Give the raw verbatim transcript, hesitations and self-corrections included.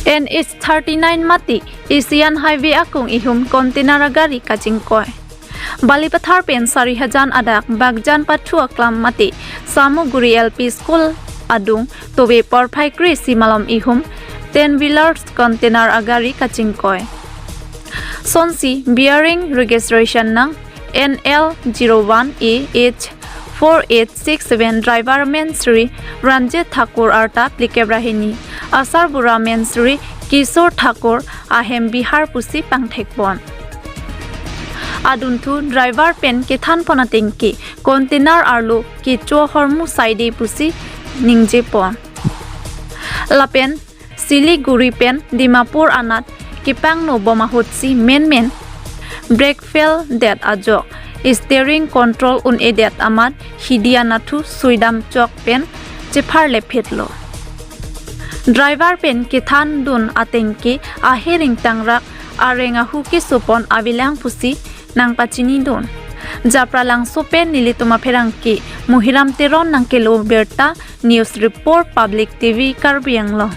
N H thirty nine mate Asian Highway akung ihum container agari kachingkoi. Balipathar pen Sarihajan adak Bagjan pathu aklam mate Samuguri L P School adung tobe porphai kre-isi malom ihum ten wheelers container agari kachingkoi. Sonsi bearing registration nang N L zero one A H four eight six seven, driver men Shri Ranjit Thakur arta phlikep ra hini, asarbura men Shri Kishore Thakur ahem Bihar pusi pangthekpon. Adunthu driver pen kethanpon atengke container arlo kecho ahormu saide pusi ningjepon. Lapen Siliguri pen Dimapur anat kepangnobom ahutsi menmen brake fail det ajok steering control un-edet amat hidi anathu suidam chok pen chepharlephetlo. Driver pen kethandun atengke aher ingtangrak areng ahu kesopon avelang pusi nangpachinidun. Japralangso pen nelitum apherangke Muhiram Teron nangkelo birta, News Report, Public T V Karbi Anglong.